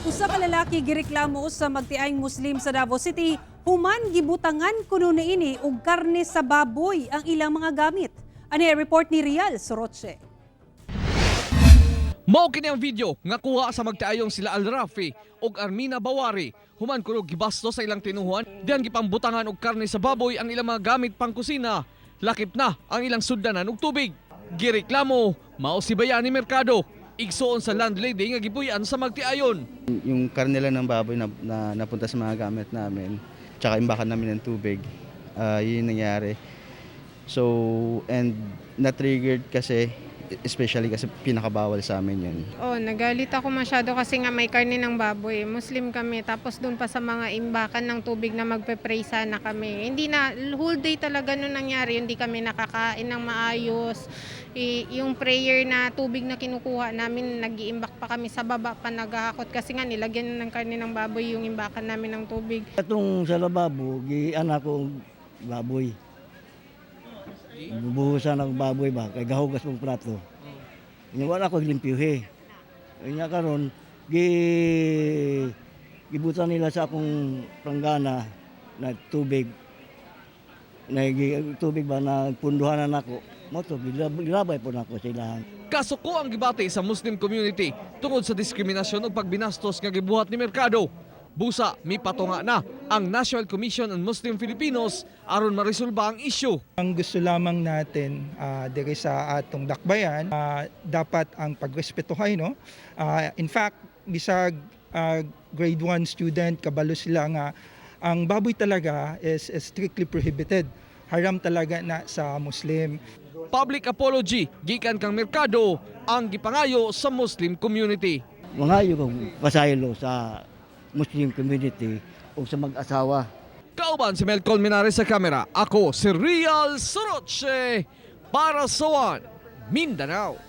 Usa ka lalaki gireklamo sa magtiayng Muslim sa Davao City human gibutangan kuno niini og karne sa baboy ang ilang mga gamit. Ani ang report ni Rial Soroche. Mao kini ang video nga kuha sa magtiayong sila Al Rafi ug Armina Bawari human kuno gibasto sa ilang tinuhuan diyan gipambutangan og karne sa baboy ang ilang mga gamit pangkusina. Lakip na ang ilang sudlanan og tubig. Gireklamo mao si Bayani Mercado, igsoon sa landlady nga gipuy-an sa magtiayon. Yung karne lang ng baboy na napunta sa mga gamit namin, tsaka imbakan namin ng tubig, yun yung nangyari. So, and na-triggered kasi, especially kasi pinakabawal sa amin yun. Oh, nagalit ako masyado kasi nga may karne ng baboy. Muslim kami. Tapos doon pa sa mga imbakan ng tubig na magpe-pray sana kami. Hindi na, whole day talaga nung nangyari, hindi kami nakakain ng maayos. Yung prayer na tubig na kinukuha namin, nag-iimbak pa kami sa baba pa, naghahakot kasi nga nilagyan ng karne ng baboy yung imbakan namin ng tubig. Atong sa lababo, giana ko baboy. Bubuhusan ang baboy ba kay gahugas mong plato. Nya wala ko limpyuhe. Nya karon gibutan nila sa akong pranggana na tubig, na tubig ba na punduhan na nako. Mao to gilabay po nako sila. Kasuko ang gibati sa Muslim community tungod sa diskriminasyon ug pagbinastos nga gibuhat ni Mercado. Busa, mipatunga na ang National Commission on Muslim Filipinos aron maresolba ang isyu. Ang gusto lamang natin diri sa atong dakbayan, dapat ang pagrespetuhay, no? In fact, bisag grade 1 student, kabalo sila nga ang baboy talaga is strictly prohibited. Haram talaga na sa Muslim. Public apology gikan kang Mercado ang gipangayo sa Muslim community. Mangayo kong pasaylo sa Muslim community o sa mag-asawa. Kauban si Mel Colmenares sa kamera. Ako si Rial Soroche para sa One Mindanao.